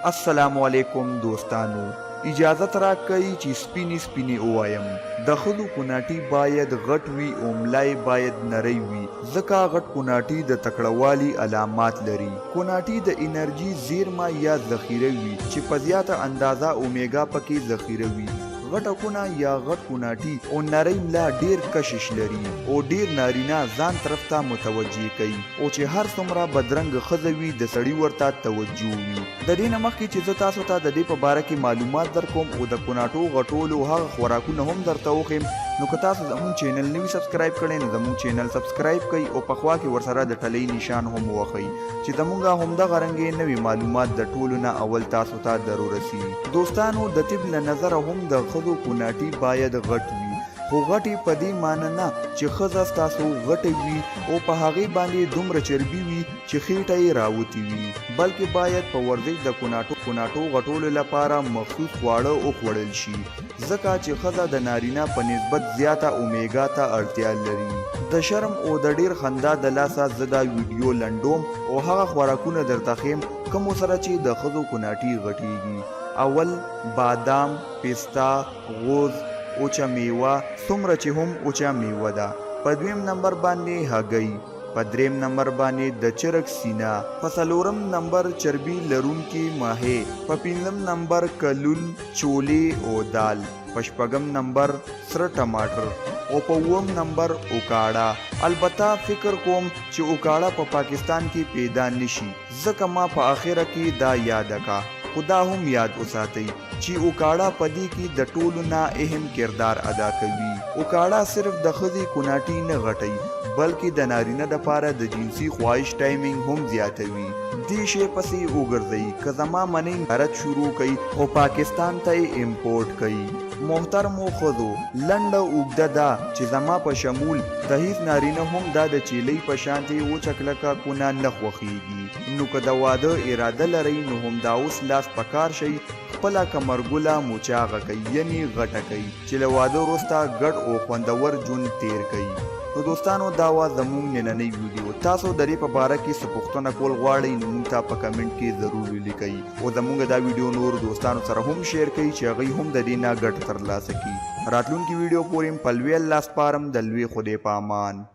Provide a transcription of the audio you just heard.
السلام علیکم دوستانو اجازت راکړئ چې سپینې سپینې ووایم د ښځو کوناټي باید غټ وي او ملا یې باید نرۍ وي ځکه غټ کوناټي د تکړه والي علامات لري کوناټي د انرژي زیرمه یا ذخیره وي چې په زیاته اندازه اومیګا پکې ذخیره وي غټه کونه یا غټ کوناټي او نرۍ ملا ډیر کشش لري او ډیر نارینه ځان طرف ته متوجه کوي او چې هر څومره بدرنګ ښځه وي د سړي ورته توجه وي. د دې نه مخکې چې زه تاسو ته د دې په باره کې معلومات درکوم او د کوناټو غټولو هغه خوراکونه هم درته وښیم نو که تاسو زموږ چینل نه وي سبسکرایب کړی نو زموږ چینل سبسکرایب کړئ او په خوا کې ورسره د ټلۍ نشان هم ووهئ چې زموږ همدغه رنګې نوې معلومات د ټولو نه اول تاسو ته درورسي. دوستانو د طب له نظره هم د ښځو کوناټي باید غټ وي خو غټې په دې معنی نه چې ښځه ستاسو غټه وي او په هغې باندې دومره چربي وي چې خېټه یې راوتې وي بلکې باید په ورزش د کوناټو کوناټو غټولو لپاره مخصوص خواړه وخوړل شي ځکه چې ښځه د نارینه په نسبت زیاته اومیګا ته اړتیا لري. د شرم او د ډیر خندا د لاسه زه دا ویډیو لنډوم او هغه خوراکونه درته ښیم کومو سره چې د ښځو کوناټي غټیږي. اول، بادام، پسته، غوز، وچه میوه، څومره چې هم وچه میوه ده. په دویم نمبر باندې هګۍ، په دریم نمبر باندې د چرګ سینه، په څلورم نمبر چربي لرونکې ماهی، په پنځم نمبر کلول، چولې او دال، په شپږم نمبر سره ټماټر او په اووم نمبر اوکاړه. البته فکر کوم چې اوکاړه په پاکستان کې پیدا نشي ځکه ما په اخره کې دا یاده کا خو دا هم یاد وساتئ چی اوکاړه په دې کې د ټولو نه اهم کردار ادا کوي. اوکاړه صرف د ښځې کوناټي نه غټوي بلکې د نارینه دپاره د جنسي خواهش ټایمنګ هم زیاتوي. دې شی پسې وګرځئ که زما منئ تجارت شروع کړئ او پاکستان ته یې امپورټ کړئ. محترمو ښځو! لنډه اوږده دا چې زما په شمول د هیڅ نارینه هم دا د چیلۍ په شانتې وچه کلکه کونه نه خوښیږي نو که د واده اراده لرئ نو همدا اوس لاس په کار شئ خپله کمرګله مو چاغه کړئ یعنی غټه کړئ چې له واده وروسته ګډ او خوندور ژوند تیر کړئ. نو دوستانو دا وه زموږ نننۍ ویډیو تاسو د دې په باره کې څه پوښتنه کول غواړئ نو موږ ته په کمنټ کې ضرور ولیکئ او زموږ دا ویډیو نور دوستانو سره هم شیر کړئ چې هغوی هم د دې نه ګټه ترلاسه کړي. راتلونکي ویډیو پورې په لوی الله سپارم د لوی خدای په امان.